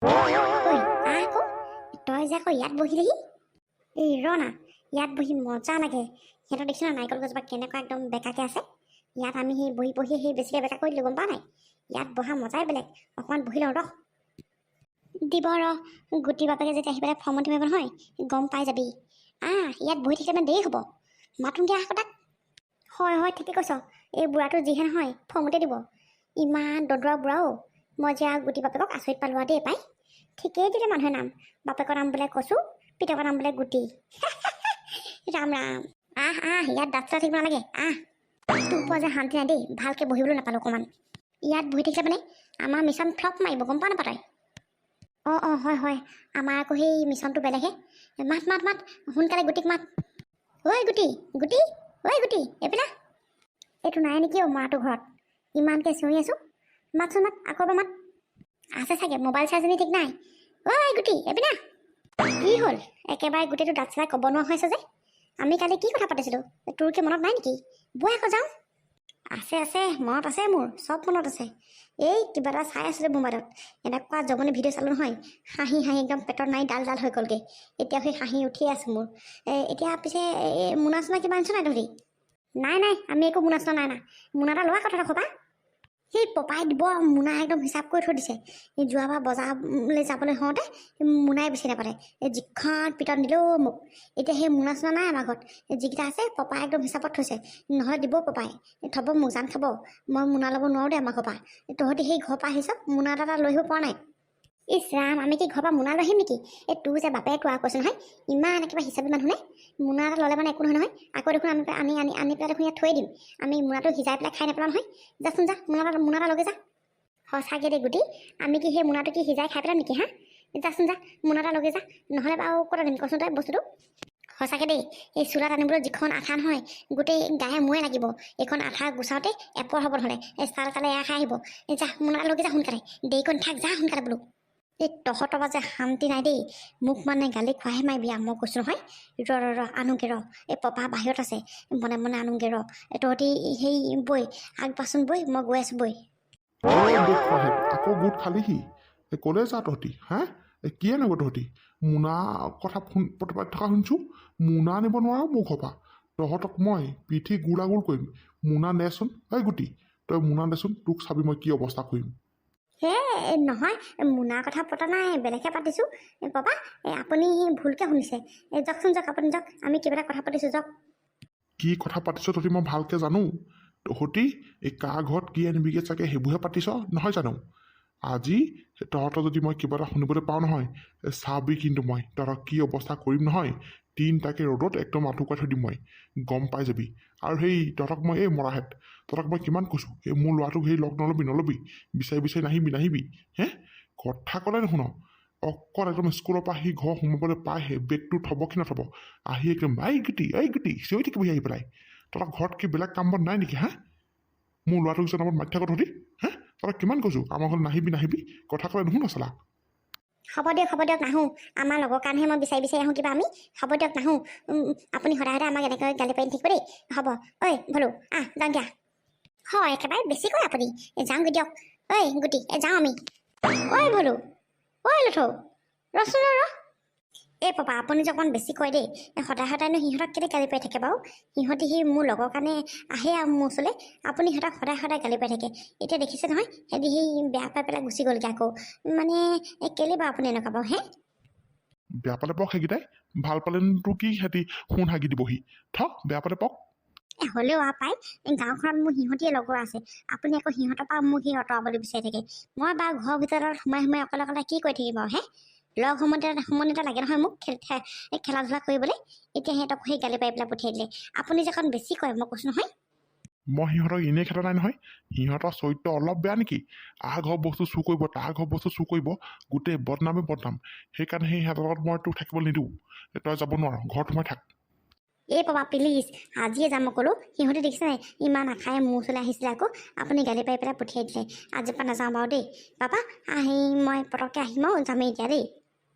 ঐ, আহ আকৌ। তই যে আকৌ ইয়াত বহিলিহি। এই ৰ না, ইয়াত বহি মজা লাগে। সিহঁতৰ দেখিছ না, নাৰিকল গছজোপা কেনেকুৱা একদম বেকাকে আছে। ইয়াত আমি সেই বহি বহি সেই বেছিকৈ বেকা কৰি দিলোঁ, গম পোৱা নাই? ইয়াত বহা মজাই বেলেগ। অকণমান বহি লওঁ, ৰহ। দিব ৰ, গুটি বাপেকে যেতিয়া আহি পেলাই ফৰ্মতি মাৰিব নহয়, গম পাই যাবি। আহ, ইয়াত বহি থাকিলে মানে দেৰি হ'ব। মাতোংগে আহ আকৌ তাক। হয় হয়, ঠিকে কৈছ। এই বুঢ়াটো যিহে নহয়, ফৰ্মতে দিব। ইমান দদৰা বুঢ়াও। মই যে আৰু গুটি বাপেকক আচৰিত পালোঁ আৰু দেই পাই। ঠিকেই দিলে মানুহে নাম, বাপেকৰ নাম বোলে কচু, পিতেকৰ নাম বোলে গুটি। ৰাম ৰাম! আহ আহ, ইয়াত দাঁত চাত থাকিব নালাগে, আহ। তোৰ পোৱা যে শান্তি নাই দেই। ভালকৈ বহিবলৈ নাপালোঁ অকণমান। ইয়াত বহি থাকিলে মানে আমাৰ মিছন ফ্লপ মাৰিব, গম পাৱ নাপা তই? অঁ অঁ, হয় হয়, আমাৰ আকৌ সেই মিছনটো বেলেগহে। মাত মাত মাত, সোনকালে গুটিক মাত। ঐ গুটি, গুটি, ঐ গুটি, এইপিনে। এইটো নাই নেকি অ' মৰাটো ঘৰত? ইমানকৈ চিঞৰি আছোঁ। মাতচোন মাত, আকৌ এবাৰ মাত। আছে চাগে, মোবাইল চাইছে নি ঠিক নাই। ঐ গুটি, এইপিনে। কি হ'ল, একেবাৰে গোটেইটো দাঁত চেলাই ক'ব নোৱাৰা হৈছে যে? আমি কালি কি কথা পাতিছিলোঁ, তোৰ কি মনত নাই নেকি? বৈ আকৌ যাওঁ। আছে আছে, মনত আছে মোৰ, চব মনত আছে। এই কিবা এটা চাই আছিলোঁ মোবাইলত, এনেকুৱা জমনি ভিডিঅ' চালোঁ নহয়, হাঁহি হাঁহি একদম পেটত নাই ডাল ডাল হৈ গ'লগৈ। এতিয়া সেই হাঁহি উঠিয়ে আছে মোৰ। এতিয়া পিছে এই মোনা চোনা কিবা আনিছ নাই তহঁতি? নাই নাই, আমি একো মোনা চোনা নাই। না, মোনা এটা লোৱা কথা এটা। সেই পপাই দিব মোনা, একদম হিচাপ কৰি থৈ দিছে। এই যোৱাবাৰ বজাৰলৈ যাবলৈ হওঁতে মোনাই বিচাৰি নাপালে, এই যিখন পিটন দিলেও মোক। এতিয়া সেই মোনা চোনা নাই আমাৰ ঘৰত। যিকেইটা আছে পপাই একদম হিচাপত থৈছে, নহ'লে দিব পপাই। থ'ব, মোক জান খাব। মই মোনা ল'ব নোৱাৰোঁ দেই আমাৰ ঘৰৰ পৰা। তহঁতি সেই ঘৰৰ পৰা আহিছ, মোনা এটা এটা লৈ আহিব পৰা নাই? ইছ ৰাম, আমি কি ঘৰৰ পৰা মোনা লৈ আহিম নেকি? এই তোৰ যে বাপেৰে কোৱা কৈছোঁ নহয়, ইমান একেবাৰে হিচাপী মানুহ নে? মোনা এটা ল'লে মানে একো নহয় নহয়। আকৌ দেখোন আমি আনি আনি আনি পেলাই দেখোন ইয়াত থৈ দিম। আমি মোনাটো সিজাই পেলাই খাই নেপেলাওঁ নহয়। যাচোন যা, মোনা এটা লগে যা। সঁচাকৈ দেই গুটি, আমি কি সেই মোনাটো কি সিজাই খাই পেলাম নেকি? হা, যাচোন যা, মোনা এটা লগে যা। নহ'লে বাৰু ক'ত আনিম কচোন তই বস্তুটো? সঁচাকৈ দেই, এই চোলাত আনিবলৈ যিখন আঠা নহয়, গোটেই গায়ে মূৰে লাগিব। এইখন আঠা গুচাওঁতে এপৰ হ'ব, নহ'লে এই ছাল তালে এৰা খাই আহিব। এই যা, মোনা এটা লগে যা সোনকালে, দেৰিকৈ নাথাক, যা সোনকালে বোলো। এই তহঁতৰ পৰা যে শান্তি নাই দেই। মোক মানে গালি খোৱাহে মাৰিবি আৰু, মই কৈছোঁ নহয়। ৰ ৰ ৰ, আনোগে ৰ। এই পপা বাহিৰত আছে, মনে মনে আনোগে ৰ। এই তহঁতি সেই বৈ আগবাচোন, বৈ, মই গৈ আছোঁ, বৈ। ঐ দেখুৱাহেঁত, আকৌ গোট খালিহি। এই ক'লে যা তহঁতি? হা, এই কি আনিব তহঁতি? মোনা কথা ফোন পাতি থকা শুনিছোঁ। মোনা আনিব নোৱাৰ মোৰ ঘৰৰ পৰা? তহঁতক মই পিঠি গুড়া গুৰ কৰিম। মোনা দেচোন। ঐ গুটি, তই মোনা দেচোন, তোক চাবি মই কি অৱস্থা কৰিম। হে নহয়, মোনাৰ কথা পতা নাই, বেলেগহে পাতিছোঁ। এই পাপা, এই আপুনি ভুলকৈ শুনিছে। এই যাওকচোন, যাওক, আপুনি যাওক, আমি কিবা এটা কথা পাতিছোঁ, যাওক। কি কথা পাতিছ তহঁতি মই ভালকৈ জানো। তহঁতি এই কাৰ ঘৰত কি আনিবিগৈ চাগে সেইবোৰহে পাতিছ, নহয় জানো? আজি তহঁতৰ যদি মই কিবা এটা শুনিবলৈ পাওঁ নহয়, চাবি কিন্তু মই তহঁতক কি অৱস্থা কৰিম নহয়। তিনিটাকে ৰ'দত একদম আঁঠু কঢ়াই থৈ দিম মই, গম পাই যাবি। আৰু সেই তহঁতক মই, এই মৰাহেঁত, তহঁতক মই কিমান কৈছোঁ, এই মোৰ ল'ৰাটোক সেই লগ নল'বি নল'বি, বিচাৰি বিচাৰি নাহিবি নাহিবি। হে, কথা ক'লে নুশুন। অকল একদম স্কুলৰ পৰা আহি ঘৰ সোমাবলৈ পাইহে, বেগটো থ'ব কি নথ'ব, আহি একদম "এই গুটি, এই গুটি" চিঞৰি থাকিবহি আহি পেলাই। তহঁতৰ ঘৰত কি বেলেগ কাম বন নাই নেকি? হা, মোৰ ল'ৰাটোক যে নামত মাতি থাক তহঁতি। হে, তহঁতক কিমান কৈছোঁ আমাৰ ঘৰত নাহিবি নাহিবি, কথা ক'লে নুশুন চালা। হ'ব দিয়ক, হ'ব দিয়ক, নাহোঁ। আমাৰ লগৰ কাৰণেহে মই বিচাৰি বিচাৰি আহোঁ কিবা আমি। হ'ব দিয়ক, নাহোঁ। আপুনি সদায় সদায় আমাক এনেকৈ গালি পাৰি নাথাকিব দেই। হ'ব। ঐ ভলু, আহ, যাওঁ দিয়া। হয়, একেবাৰে বেছিকৈ আপুনি। এই যাওঁগৈ দিয়ক। ঐ গুটি, এই যাওঁ আমি। ঐ ভলু, ঐ লথৌ, ৰচোন, ৰ ৰ। এই পাপা, আপুনি যে অকণমান বেছি কয় দেই। এই সদায় সদায়নো সিহঁতক কেলৈ গালি পাৰি থাকে বাৰু? সিহঁতি সেই মোৰ লগৰ কাৰণে আহে আৰু মোৰ ওচৰলৈ। আপুনি সিহঁতক সদায় সদায় গালি পাৰি থাকে। এতিয়া দেখিছে নহয়, সিহঁতি সেই বেয়া পাই পেলাই গুচি গ'লগৈ আকৌ। মানে এই কেলৈ বাৰু আপুনি এনেকুৱা বাৰু হে? বেয়া পালে পাওক সেইকেইটাই, ভাল পালেনো তোৰ কি সিহঁতি সোণ হাগি দিবহি? থ, বেয়া পালে পাওক। এ হ'লেও আৰু পাই, এই গাঁওখনত মোৰ সিহঁতিয়ে লগৰ আছে। আপুনি আকৌ সিহঁতৰ পৰা মোক সি আঁতৰাবলৈ বিচাৰি থাকে। মই বাৰু ঘৰৰ ভিতৰত সোমাই সোমাই অকলে অকলে কি কৰি থাকিম বাৰু হে? লগ সমনীয়া সমনীয়া এটা লাগে নহয় মোক এই খেলা ধূলা কৰিবলৈ। এতিয়া সিহঁতক সেই গালি পাৰি পেলাই পঠিয়াই দিলে। আপুনি যে অকণ বেছি কয়, মই কৈছোঁ নহয়। মই সিহঁতক এনেই খেদা নাই নহয়। সিহঁতৰ চৰিত্ৰ অলপ বেয়া নেকি? আ ঘৰ বস্তু চুৰ কৰিব, তাৰ ঘৰ বস্তু চুৰ কৰিব, গোটেই বদনামেই বদনাম। সেইকাৰণে সেই সিহঁতৰ লগত মই তোক থাকিবলৈ নিদিওঁ। তই যাব নোৱাৰ, ঘৰত সোমাই থাক। এই পাপা, প্লিজ, আজিয়ে যাম মই ক'লোঁ। সিহঁতে দেখিছে নাই, ইমান আশাৰে মোৰ ওচৰলৈ আহিছিলে, আকৌ আপুনি গালি পাৰি পেলাই পঠিয়াই দিলে। আজিৰ পৰা নাযাওঁ বাৰু দেই পাপা। আহি মই পটককৈ আহিম আৰু যামেই এতিয়া দেই।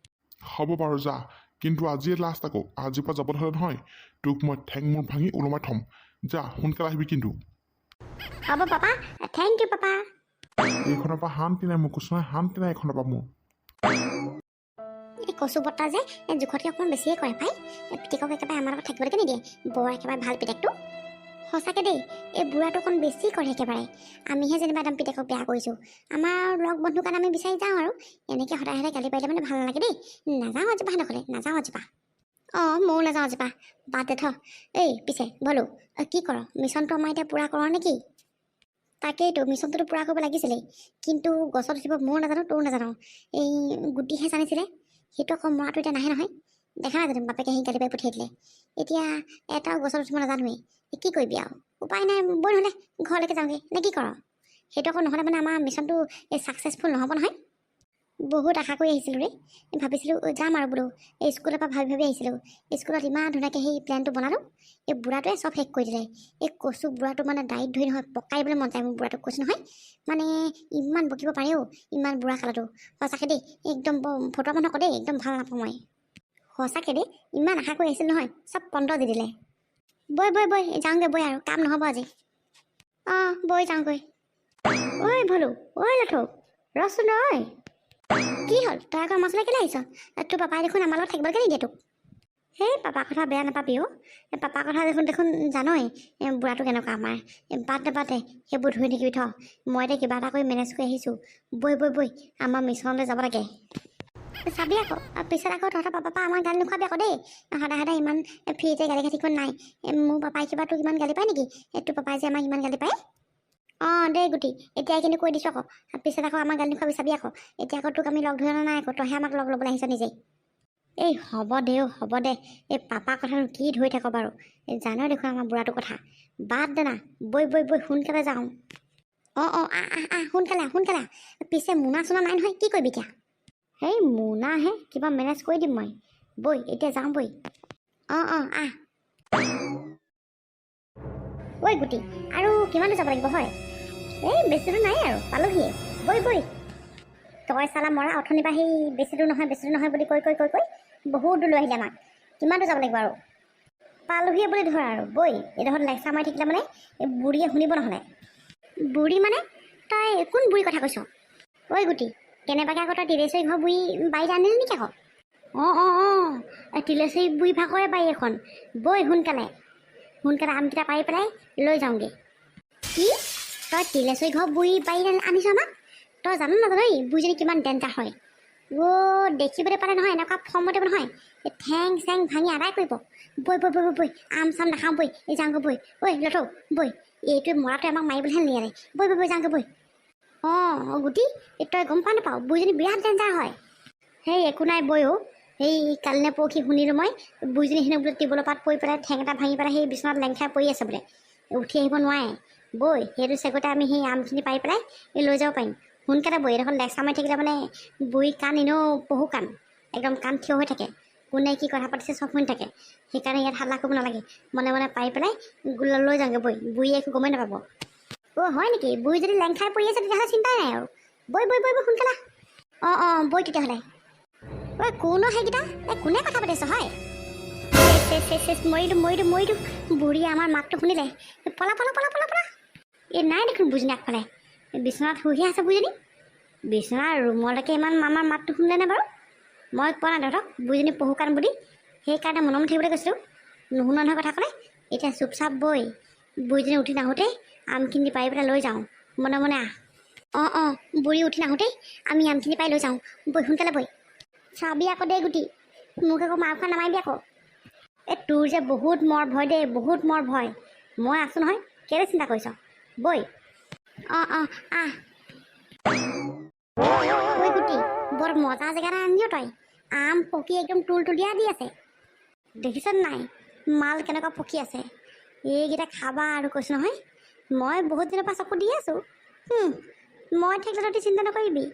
হ'ব বাৰু, যা, কিন্তু আজিয়ে লাষ্ট আকৌ। আজিৰ পৰা যাবলৈ হ'লে নহয়, তোক মই ঠেং মূৰ ভাঙি ওলমাই থ'ম। যা, সোনকালে আহিবি কিন্তু। হ'ব পাপা, thank U papa. এইখনৰ পৰা শান্তি নাই, মোক কৈছোঁ নহয়, শান্তি নাই এইখনৰ পৰা মোৰ। এই কচু বৰ্তা যে এই জোখতকৈ অকণমান বেছিয়ে কৰে পাই। এই পিতেকক একেবাৰে আমাৰ লগত থাকিবলৈকে নিদিয়ে। বৰ একেবাৰে ভাল পিতেকটো সঁচাকৈ দেই। এই বুঢ়াটো অকণ বেছি কৰে একেবাৰে। আমিহে যেনিবা একদম পিতেকক বেয়া কৰিছোঁ। আমাৰ লগ বন্ধুৰ কাৰণে আমি বিচাৰি যাওঁ আৰু এনেকৈ সদায় সদায় গালি পাৰিলে মানে ভাল নালাগে দেই। নাযাওঁ আজিপা, সেনেকলে নাযাওঁ আজিপা। অঁ, ময়ো নাযাওঁ আজিপা, বাদ দে থ। এই পিছে বলো, কি কৰ, মিছনটো আমাৰ এতিয়া পূৰা কৰ নেকি? তাকেইতো, মিছনটোতো পূৰা কৰিব লাগিছিলেই, কিন্তু গছত উঠিব ময়ো নাজানো, তয়ো নাজানো। এই গুটিহে জানিছিলে, সেইটো আকৌ মৰাটো এতিয়া নাহে নহয়। দেখা নাই জানো, বাপেকে সি গালি পাৰি পঠিয়াই দিলে। এতিয়া এটাও গছত উঠিব নাজানোৱেই, কি কৰিবি আৰু? উপায় নাই, বৈ নহ'লে ঘৰলৈকে যাওঁগৈ নে কি কৰ? সেইটো আকৌ নহ'লে মানে আমাৰ মিছনটো এই ছাকচেছফুল নহ'ব নহয়। বহুত আশা কৰি আহিছিলোঁ ৰে, ভাবিছিলোঁ যাম আৰু বোলো। এই স্কুলৰ পৰা ভাবি ভাবি আহিছিলোঁ। স্কুলত ইমান ধুনীয়াকৈ সেই প্লেনটো বনালোঁ, এই বুঢ়াটোৱে চব শেষ কৰি দিলে। এই কচু বুঢ়াটো মানে দাড়িত ধৰি নহয় পকাই দিবলৈ মন যায় মোৰ বুঢ়াটোক, কৈছোঁ নহয়। মানে ইমান বকিব পাৰে অ', ইমান বুঢ়া কালতো। সঁচাকৈ দেই, একদম ফটোৱা মানুহ আকৌ দেই, একদম ভাল নাপাওঁ মই সঁচাকৈ দেই। ইমান আশা কৰি আহিছিলোঁ নহয়, চব পণ্ড দি দিলে। বৈ বৈ বৈ, যাওঁগৈ বৈ, আৰু কাম নহ'ব আজি। অঁ, বৈ যাওঁগৈ। ঐ ভলু, ঐ লথৌ, ৰচোন ঐ। কি হ'ল, তই আকৌ আমাৰ ওচৰলৈ কেলৈ আহিছ? তোৰ পাপাই দেখোন আমাৰ লগত থাকিবলৈকে নিদিয়ে তোক। সেই পাপাৰ কথা বেয়া নাপাবি অ'। এই পাপাৰ কথা দেখোন দেখোন জানই, এই বুঢ়াটো কেনেকুৱা আমাৰ। এই বাদ দে, বাদ দে, সেইবোৰ ধৰি থাকিবি থ। মই এতিয়া কিবা এটা কৰি মেনেজ কৰি আহিছোঁ। বৈ বৈ বৈ, আমাৰ মিছনলৈ যাব লাগে। চাবি আকৌ, পিছত আকৌ তহঁতৰ পাপাৰ পৰা আমাক গালি নোখোৱাবি আকৌ দেই। সদায় সদায় ইমান ফ্ৰীতে গালি খাই থাকিব নাই। মোৰ পাপাই কিবা তোক ইমান গালি পায় নেকি? তোৰ পাপাই যে আমাক ইমান গালি পায়। অঁ দেই গুটি, এতিয়া কিন্তু কৈ দিছোঁ আকৌ, পিছত আকৌ আমাক গালি নোখোৱাবি, চাবি আকৌ। এতিয়া আকৌ তোক আমি লগ ধৰি অনা নাই আকৌ, তইহে আমাক লগ ল'বলৈ আহিছ নিজেই। এই হ'ব দে অ', হ'ব দে। এই পাপাৰ কথানো কি ধৰি থাক বাৰু? এই জানই দেখোন আমাৰ বুঢ়াটোৰ কথা। বাদ দে না, বৈ বৈ বৈ, সোনকালে যাওঁ। অঁ অঁ, আহ আহ আহ, সোনকালে আহ, সোনকালে আহ। পিছে মোনা চোনা নাই নহয়, কি কৰিবি এতিয়া? সেই মোনাহে কিবা মেনেজ কৰি দিম মই। বৈ এতিয়া যাওঁ বৈ। অঁ অঁ, আহ। ঐ গুটি, আৰু কিমান দূৰ যাব লাগিব হয়? এই বেছি দূৰ নাই আৰু, পালোহিয়ে। বৈ বৈ। তই চালা মৰা অথনিৰ পৰা সেই বেছি দূৰ নহয়, বেছি দূৰ নহয় বুলি কৈ কৈ কৈ কৈ বহুত দূৰ লৈ আহিলে আমাক। কিমান দূৰ যাব লাগিব আৰু? পালোহিয়ে বুলি ধৰ আৰু। বৈ, এইডোখৰত লেকচাৰ মাৰি থাকিলে মানে এই বুঢ়ীয়ে শুনিব নহ'লে। বুঢ়ী মানে তই কোন বুঢ়ীৰ কথা কৈছ? ঐ গুটি, কেনেবাকৈ আকৌ তই তিলেশ্বৰী ঘৰ বুঢ়ী বাৰীত আনিলি নেকি আকৌ? অঁ অঁ অঁ, এই তিলেশ্বৰী বুঢ়ী ভাগৰে বাৰী এখন। বৈ সোনকালে সোনকালে আমকেইটা পাৰি পেলাই লৈ যাওঁগৈ। কি তই তিলেশ্বৰী ঘৰ বুঢ়ী বাৰীত আনিছ আমাক? তই জানো নাজানো এই বুঢ়ীজনী কিমান ডেঞ্জাৰ হয়? অ' দেখিবলৈ পালে নহয় এনেকুৱা ফৰ্মতে নহয়, এই ঠেং চেং ভাঙি আদায় কৰিব। বৈ বৈ বৈ বৈ বৈ, আম চাম নাখাওঁ বৈ, এই যাওঁগৈ বৈ। ঐ লথৌ বৈ, এইটোৱে মৰাটোৱে আমাক মাৰিবলৈহে নিয়ালে। বৈ বৈ বৈ, যাওঁগৈ বৈ। অঁ অঁ গুটি, এই তই গম পাৱ নাপাৱ বুঢ়ীজনী বিৰাট ডেঞ্জাৰ হয়? সেই একো নাই বৈ অ'। সেই কালি নে পৰহি শুনিলোঁ মই, বুঢ়ীজনী হেনো বোলে টেবুলৰ পাত পৰি পেলাই ঠেং এটা ভাঙি পেলাই সেই বিচনাত লেং খাই পৰি আছে বোলে, উঠি আহিব নোৱাৰে। বৈ, সেইটো চেগতে আমি সেই আমখিনি পাৰি পেলাই লৈ যাব পাৰিম। সোনকালে বৈ, এইডোখৰত লেকচাৰ মাৰি থাকিলে মানে বুঢ়ী কাণ এনেও পহু কাণ, একদম কাণ থিয় হৈ থাকে, কোনে কি কথা পাতিছে চব শুনি থাকে। সেইকাৰণে ইয়াত হাল্লা কৰিব নালাগে, মনে মনে পাৰি পেলাই লৈ যাওঁগৈ বৈ, বুঢ়ীয়ে একো গমেই নাপাব। অ' হয় নেকি? বুঢ়ী যদি লেং খাই পৰি আছে তেতিয়াহ'লে চিন্তাই নাই আৰু। বৈ বৈ বৈ বৈ, সোনকালে আহ। অঁ অঁ, বৈ তেতিয়াহ'লে। ঐ কোন অ' সেইকেইটা? এই কোনে কথা পাতিছ হয়? চেচ চেচ চেচ, মৰিলোঁ মৰিলোঁ মৰিলোঁ, বুঢ়ীয়ে আমাৰ মাতটো শুনিলে। পলা পলা পলা পলা পলা। এই নাই দেখোন বুঢ়ীজনী আগফালে, বিচনাত শুইহে আছে বুঢ়ীজনী। বিচনাৰ ৰুমলৈকে ইমান আমাৰ মাতটো শুনিলেনে বাৰু? মই কোৱা নাই তহঁতক বুঢ়ীজনী পহু কাণ বুলি, সেইকাৰণে মনে মনে থাকিবলৈ কৈছিলোঁ, নুশুনা নহয় কথা ক'লে। এতিয়া চুপচাপ বৈ, বুঢ়ীজনী উঠি নাহোঁতেই আমখিনি পাৰি পেলাই লৈ যাওঁ। মনে মনে আহ। অঁ অঁ, বুঢ়ী উঠি নাহোঁতেই আমি আমখিনি পাৰি লৈ যাওঁ। বৈ সোনকালে বৈ। চাবি আকৌ দেই গুটি, মোক আকৌ মাৰ খোৱা নামাৰিবি আকৌ। এই তোৰ যে বহুত মৰ ভয় দেই, বহুত মৰ ভয়। মই আছোঁ নহয়, কেলৈ চিন্তা কৰিছ? বৈ। অঁ অঁ, আহ। ঐ গুটি, বৰ মজা জেগা এটা আনিলি তই। আম পকি একদম তুলতুলীয়া দি আছে, দেখিছ নাই মাল কেনেকুৱা পকি আছে? এইকেইটা খাবা আৰু, কৈছোঁ নহয়। মই বহুত দিনৰ পৰা চকু দি আছোঁ। মই থাকিলে তহঁতি চিন্তা নকৰিবি।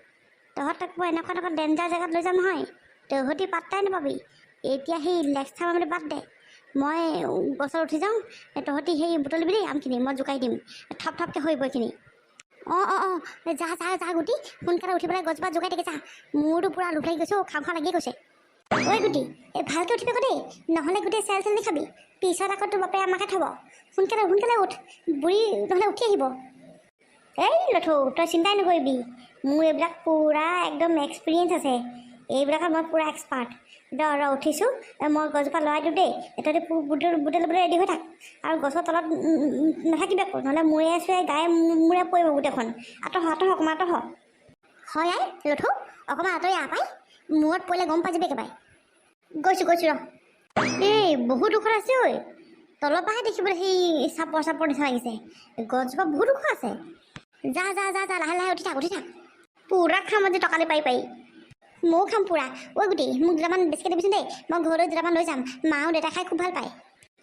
তহঁতক মই এনেকুৱা এনেকুৱা ডেঞ্জাৰ জেগাত লৈ যাম নহয়, তহঁতি পাত্তাই নাপাবি। এতিয়া সেই লেকচাৰ মাৰিবলৈ বাদ দে, মই গছত উঠি যাওঁ, তহঁতি সেই বুটলিবি দেই আমখিনি, মই জোকাৰি দিম, থপ থপকৈ সৰিব এইখিনি। অঁ অঁ অঁ, যা যা যা গুটি, সোনকালে উঠি পেলাই গছজোপা জোকাই থাকে যা। মোৰতো পূৰা লোভ লাগি গৈছে অ', খাওঁ খাওঁ লাগি গৈছে। ঐ গুটি, এই ভালকৈ উঠিবি আকৌ দেই, নহ'লে গোটেই চেল চেল খাবি, পিছত আকৌ তোৰ বাপে আমাকে থ'ব। সোনকালে সোনকালে উঠ, বুঢ়ী নহ'লে উঠি আহিব। এই লথৌ, তই চিন্তাই নকৰিবি, মোৰ এইবিলাক পূৰা একদম এক্সপিৰিয়েঞ্চ আছে, এইবিলাকত মই পূৰা এক্সপাৰ্ট। ৰ ৰ উঠিছোঁ, মই গছজোপা লৰাই দিওঁ দেই। তহঁতি বুটে ল'বলৈ ৰেডি হৈ থাক আৰু গছৰ তলত নাথাকিবি আকৌ, নহ'লে মূৰে চুৰে গায়ে মূৰে পৰিব গোটেইখন। আঁতৰ হ, আঁতৰ হ, অকণমান আঁতৰ হ। হয় আই লথৌ, অকণমান আঁতৰি আহ পাই, মূৰত পৰিলে গম পাই যাবি একেবাৰে। গৈছোঁ গৈছোঁ ৰ। এই বহুত ওখ আছে ঐ, তলৰ পৰাহে দেখিবলৈ সেই চাপৰ চাপৰ নিচিনা লাগিছে। গছজোপা বহুত ওখ আছে। যা যা যা যা, লাহে লাহে উঠি থাক, উঠি থাক। পূৰা খাম আজি টকালি পাৰি পাৰি, ময়ো খাম পূৰা। ঐ গুটি, মোক দুটামান বেছিকৈ দিবিচোন দেই, মই ঘৰলৈ দুটামান লৈ যাম, মাও দেউতা খাই খুব ভাল পায়।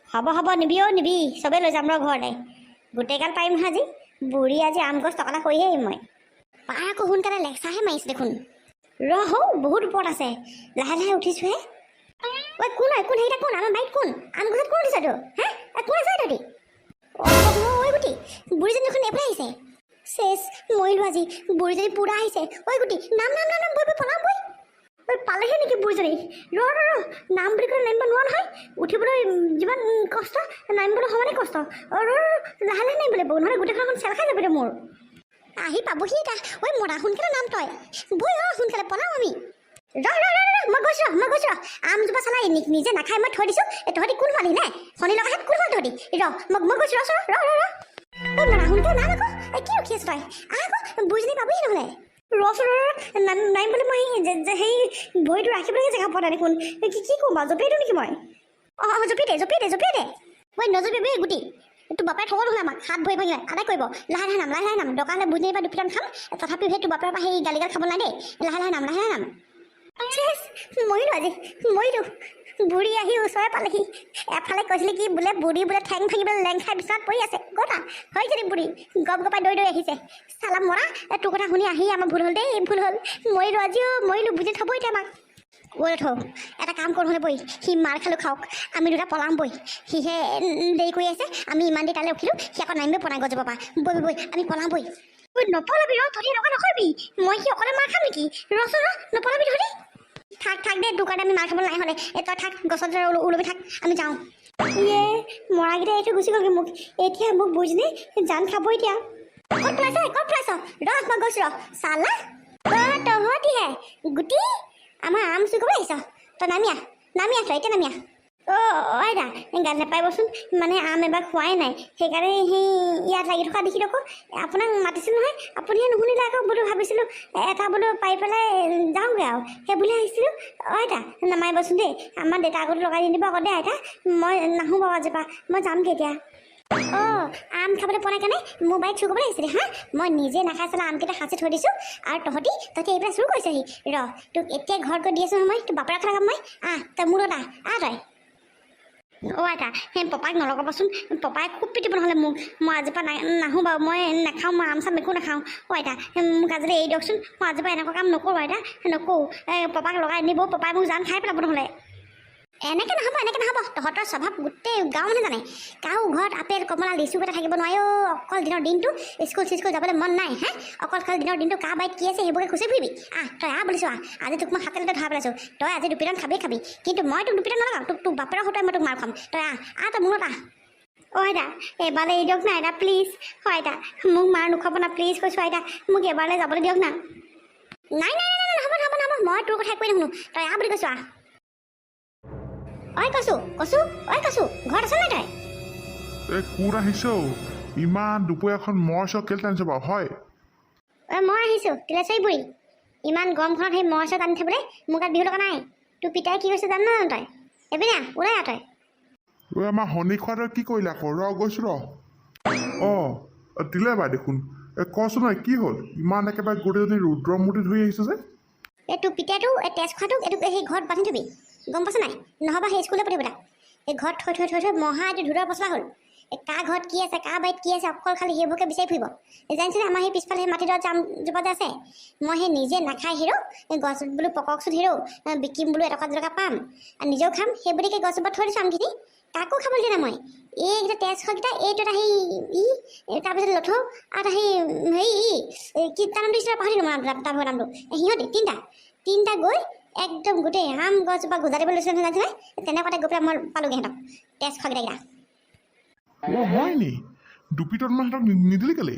হ'ব হ'ব, নিবি অ' নিবি, চবেই লৈ যাম ৰ ঘৰলৈ। গোটেইগাল পাৰিম নহয় আজি। বুঢ়ী আজি আম গছ টকলা কৰিহে আহিম মই। পাৰ আকৌ সোনকালে, লেকচাৰহে মাৰিছে দেখোন। ৰ হৌ, বহুত ওপৰত আছে, লাহে লাহে উঠিছোঁহে। ঐ কোন হয়, কোন সেইকেইটা কোন? আমাৰ বাৰীত কোন আম গছত কোন উঠিছ তো? হে, কোন আছে তহঁতি? অ' ঐ গুটি, বুঢ়ীজনী দেখোন এইফালে আহিছে। চেচ, মৰিলোঁ আজি, বুঢ়ীজনী পূৰা আহিছে। ঐ গুটি, নাম নাম নাম নাম, বৈ বৈ পলাম বৈ। ঐ পালেহি নেকি বুঢ়ীজনী? ৰ ৰ ৰ, নাম বুলি ক'লে নামিব নোৱাৰো নহয়, উঠিবলৈ যিমান কষ্ট নামিবলৈ সমানে কষ্ট। অ ৰ ৰ, লাহে লাহে নামিব লাগিব, নহ'লে গোটেইখন অকণ চেল খাই যাব এতিয়া মোৰ। আহি পাবহি এতিয়া। ঐ মৰা, সোনকালে নাম তই, বৈ অ সোনকালে পলাওঁ আমি। ৰ ৰ ৰ ৰ, মই গৈছোঁ ৰ, মই গৈছোঁ ৰ। আমজোপা চালাই নিজে নাখাই মই থৈ দিছোঁ। তহঁতি কোন সোমালি নে শনি লগা হাত কোন সোমাল তহঁতি? ৰ, মই গৈছোঁ, ৰ ৰ ৰ ৰ। ঐ মৰা, সোনকালে নাম আকৌ, এই কি ৰখি আছ তই? আহ আকৌ, বুঢ়ীজনী পাবহি নহ'লে। ৰচোন ৰ, নামিবলৈ মই সেই ভৰিটো ৰাখিবলৈকে জেগা পোৱা নাই দেখোন। কি কি ক'ম বাৰু, জঁপিয়াই দিওঁ নেকি মই? অঁ অঁ, জঁপিয়াই দে, জঁপিয়াই দে, জঁপিয়াই দে। ঐ নজঁপিয়াবি গুটি, তোৰ বাপেৰে থ'ব নহ'লে আমাক, হাত ভৰি ভাঙি আদায় কৰিব। লাহে লাহে নাম, লাহে লাহে নাম। দৰকাৰ হ'লে বুঢ়ীজনীৰ পৰা দুপিটন খাম, তথাপিও সেই তোৰ বাপেৰৰ পৰা সেই গালি গাল খাব নাই দেই। লাহে লাহে নাম, লাহে লাহে নাম। চেচ, মৰিলোঁ আজি, মৰিলোঁ। বুঢ়ী আহি ওচৰে পালেহি। এফালে কৈছিলে কি বোলে বুঢ়ী বোলে ঠেং ভাঙি বোলে লেং খাই বিচনাত পৰি আছে। গতা হয় যদি বুঢ়ী গপ গপাই দৌৰি দৌৰি আহিছে। চালা মৰা, তোৰ কথা শুনি আহি আমাৰ ভুল হ'ল দেই, ভুল হ'ল, মৰিলোঁ আজিও মৰিলোঁ। বুজি থ'ব এতিয়া আমাক। ঐ থৌ, এটা কাম কৰোঁ নহ'লে বৈ, সি মাৰ খালোঁ খাওক, আমি দুটা পলাম বৈ। সিহে দেৰি কৰি আছে, আমি ইমান দেৰি তালৈ ৰখিলোঁ, সি আকৌ নামিব পৰা নাই গছজোপাৰ পৰা। বৈ বৈ, আমি পলাম বৈ। ঐ নপলাবি ৰ, তহঁতি এনেকুৱা নকৰিবি, মই কি অকলে মাৰ খাম নেকি? ৰচোন ৰ, নপলাবি তহঁতি। থাক থাক দে, তোৰ কাৰণে আমি মাৰ খাব নাই হ'লে। এই তই থাক গছত ওলমি থাক, আমি যাওঁ। ইয়ে মৰাকেইটা এইটো গুচি গ'লগৈ মোক, এতিয়া মোক বুজিনে জান খাব এতিয়া। ক'ত পলাইছ, ক'ত পলাইছ? ৰ মই গৈছোঁ ৰ। চালা অ তহঁতিহে গুটি, আমাৰ আম চুৰ কৰিবলৈ আহিছ তই? নামি আহ, নামি আহ তই এতিয়া, নামি আহ। অ' আইতা, গাল নাপাৰিবচোন, মানে আম এবাৰ খোৱাই নাই, সেইকাৰণে সেই ইয়াত লাগি থকা দেখি আকৌ আপোনাক মাতিছিলোঁ নহয়, আপুনিহে নুশুনিলে আকৌ। বোলো ভাবিছিলোঁ এটা বোলো পাৰি পেলাই যাওঁগৈ আৰু, সেই বুলি আহিছিলোঁ। অ' আইতা নামাৰিবচোন দেই, আমাৰ দেউতা আগতো লগাই নিদিব আকৌ দেই আইতা। মই নাহোঁ বাৰু আজিৰ পৰা, মই যামগৈ এতিয়া। অঁ আম খাবলৈ পোৱা নাই কাৰণে মোৰ বাৰীত চুৰ কৰিবলৈ আহিছিলে। হা, মই নিজে নাখাই চালা আমকেইটা সাঁচি থৈ দিছোঁ, আৰু তহঁতি তহঁতি এইবিলাক চুৰ কৰিছহি। ৰ তোক এতিয়া ঘৰত গৈ দি আছোঁ নহয় মই, তোৰ বাপেৰৰ কথা মই। আহ তই মোৰ লগত আহ, আহ তই। অ' আইতা, সেই পপাক নলগাবচোন, পপাই খুব পিটিব নহ'লে মোক। মই আজিৰ পৰা নাহোঁ বাৰু, মই নাখাওঁ, মই আম চাম একো নাখাওঁ। অ' আইতা, মোক আজিলৈ এৰি দিয়কচোন, মই আজিৰ পৰা এনেকুৱা কাম নকৰোঁ আইতা, নকৰোঁ। এই পপাক লগাই নিব, পপাই মোক জান খাই পেলাব নহ'লে। এনেকৈ নহ'ব, এনেকৈ নহ'ব, তহঁতৰ স্বভাৱ গোটেই গাঁৱৰ মানুহে জানে। কাৰো ঘৰত আপেল কমলা লিচু এটা থাকিব নোৱাৰে অ'। অকল দিনৰ দিনটো স্কুল চিস্কুল যাবলৈ মন নাই। হে, অকল খালি দিনৰ দিনটো কাৰ বাৰীত কি আছে সেইবোৰকে খুচি ফুৰিবি। আহ তই আহ বুলিছোঁ, আহ। আজি তোক মই হাতে লোতে ধৰা পেলাইছোঁ। তই আজি দুপিটন খাবি খাবি, কিন্তু মই তোক দুপিটন নলগাওঁ, তোক তোক বাপেৰৰ সৈতে মই তোক মাৰ খুৱাম। তই আহ, আহ তই মোৰ লগত আহ। অ' আইতা, এবাৰলৈ এৰি দিয়ক না আইতা, প্লিজ। হয় আইতা, মোক মাৰ নোখোৱাব না, প্লিজ কৈছোঁ আইতা, মোক এবাৰলৈ যাবলৈ দিয়ক না। নাই নাই নাই নাই, নহ'ব নহ'ব নহ'ব, মই তোৰ কথা একোৱেই নুশুনো, তই আহ বুলি কৈছোঁ, আহ। ঐ কচু, কচু, ঐ কচু, ঘৰত আছ নাই তই? এই কোন আহিছ ইমান দুপৰীয়াখন? মহ চহ কেলৈ টানিছ বাৰু হয়? ঐ মই আহিছোঁ তিলেশ্বৰী বুঢ়ী। ইমান গৰমখনত সেই মহ চহ টানি থাকিবলৈ মোৰ গাত বিহু লগা নাই। তোৰ পিতাই কি কৈছে জান নাজানো তই? এইপিনে আহ, ওলাই আহ তই। ঐ আমাৰ শনি খোৱাটোৱে কি কৰিলে আকৌ? ৰ গৈছোঁ ৰ। অঁ দিলে বা দেখোন। এই কচোন ঐ, কি হ'ল ইমান একেবাৰে গোটেইজনী ৰুদ্ৰমূৰ্তি ধৰি আহিছে যে? এই তোৰ পিতাইটো, এই তেজ খোৱাটোক এইটোক সেই ঘৰত বান্ধি থবি, গম পাইছ নাই? নহ'বা সেই স্কুললৈ পঠিয়াব তাক। এই ঘৰত থৈ থৈ থৈ থৈ মহা এইটো ধুৰৰ পচলা হ'ল। এই কাৰ ঘৰত কি আছে, কাৰ বাৰীত কি আছে, অকল খালি সেইবোৰকে বিচাৰি ফুৰিব। জানিছেনে আমাৰ সেই পিছফালে সেই মাটিডৰা জামজোপা যে আছে, মই সেই নিজে নাখাই হিৰো এই গছ বোলো পককচোন হিৰো, বিকিম বোলো এটকা দুটকা পাম আৰু নিজেও খাম, সেই বুলিকে গছজোপাত থৈ দিছোঁ আমখিনি, কাকো খাবলৈ দিয়া নাই মই। এইকেইটা তেজ খোৱাকেইটা, এইটো এটা সেই ই, তাৰপিছত লথৌ আৰু এটা সেই হেৰি ই, কি তাৰ নামটো দিছিলে পাহৰিলোঁ মই নামটো, তাৰ ভাগৰ নামটো। সিহঁতি তিনিটা তিনিটা গৈ একদম গোটেই আম গছজোপা গজালিব লৈছিলে নহয় জানিছেনে? তেনেকুৱাতে গৈ পেলাই মই পালোগৈ সিহঁতক, তেজ খোৱাকেইটা। অ' হয় নি? দুপিটন মান সিহঁতক নিদিলি কেলে?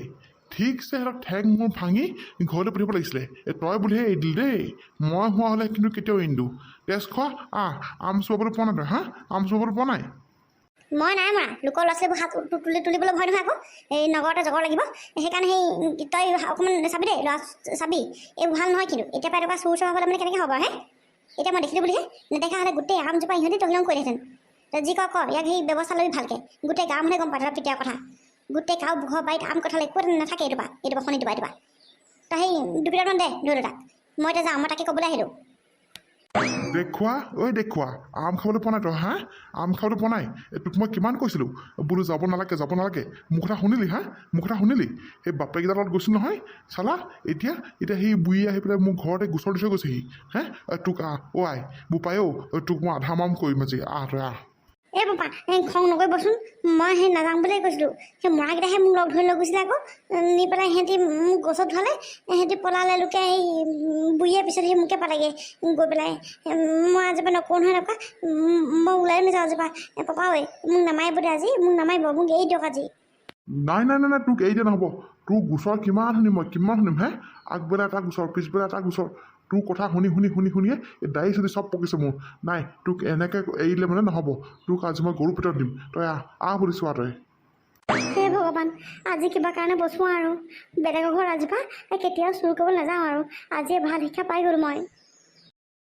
ঠিকছে সিহঁতক ঠেং মোৰ ভাঙি ঘৰলৈ পঠিয়াব লাগিছিলে। এই তই বুলিহে এৰি দিলি দেই, মই হোৱা হ'লে কিন্তু কেতিয়াও এৰি নিদিওঁ। তেজ খোৱা, আহ, আম চোৱাবলৈ পোৱা নাই তই? হা, আম চোৱাবলৈ পোৱা নাই? মই নাই মৰা। লোকৰ ল'ৰা ছোৱালীবোৰ হাত তুলিবলৈ ভয় নহয় আকৌ, এই নগৰতে জগৰ লাগিব। সেইকাৰণে সেই তই অকণমান চাবি দেই, ল'ৰা চাবি, এই ভাল নহয় কিন্তু। এতিয়া পৰা এনেকুৱা চুৰ চোৰ হ'লে মানে কেনেকৈ হ'ব হে? এতিয়া মই দেখিলোঁ বুলিহে, নেদেখা হ'লে গোটেই আমজোপা ইহঁতি তহিলং কৰিলেহেঁতেন। তই যি কৰ কৰ, ইয়াক সেই ব্যৱস্থা ল'বি ভালকৈ। গোটেই গাঁৱৰ মানুহে গম পায় তহঁতৰ পিতাৰ কথা। গোটেই গাঁও ঘৰ বাৰীত আম কঁঠাল একো এটা নাথাকে এইটোপা এইটোপা শনিটোপা এইটোপা। তই সেই দুপিটামান দে ধৰি তাক, মই এতিয়া যাওঁ, মই তাকে ক'বলৈ আহিলোঁ। দেখুৱা ঐ দেখুৱা, আম খাবলৈ পোৱা নাই তই? হা, আম খাবলৈ পোৱা নাই? এই তোক মই কিমান কৈছিলোঁ বোলো যাব নালাগে, যাব নালাগে। মোৰ কথা শুনিলি? হা, মোৰ কথা শুনিলি? সেই বাপেকেইটাৰ লগত গৈছিল নহয় চালা। এতিয়া এতিয়া সেই বুঢ়ী আহি পেলাই মোৰ ঘৰতে গোচৰ দি থৈ গৈছেহি। হে, তোক আহ অ' আই বোপাই অ', তোক মই আধা মাম কৰিম আজি, আহ তই আহ। এই পাপা, এই খং নকৰিবচোন, মই সেই নাযাওঁ বুলিয়ে কৈছিলোঁ। সেই মৰাকেইটাহে মোক লগ ধৰি লৈ গৈছিলে আকৌ, নি পেলাই সিহঁতি মোক গছত ধোৱালে, সিহঁতি পলালে লোকে। সেই বুঢ়ীয়ে পিছত সেই মোকে পালেগৈ গৈ পেলাই। মই আজিৰ পৰা নকৰোঁ নহয় এনেকুৱা, মই ওলাই নাযাওঁ আজিৰ পৰা। পাপা ঐ, মোক নামাৰিব দে আজি, মোক নামাৰিব, মোক এৰি দিয়ক আজি। নাই নাই নাই নাই, তোক এৰি দিয়া নহ'ব। তোৰ গোচৰ কিমান শুনিম মই, কিমান শুনিম হে? আগবেলা এটা গোচৰ, পিছবেলা এটা গোচৰ। তোৰ কথা শুনি শুনি শুনি শুনিয়ে এই দাড়ি চুলি চব পকিছে মোৰ। নাই, তোক এনেকৈ এৰিলে মানে নহ'ব। তোক আজি মই গৰু পিটন দিম। তই আহ, আহ বুলিছোঁ, আহ তই। হে ভগৱান, আজি কিবা কাৰণে বচোৱা আৰু। বেলেগৰ ঘৰত আজিৰ পৰা কেতিয়াও চুৰ কৰিব নাযাওঁ আৰু, আজিয়ে ভাল শিক্ষা পাই গ'লো মই।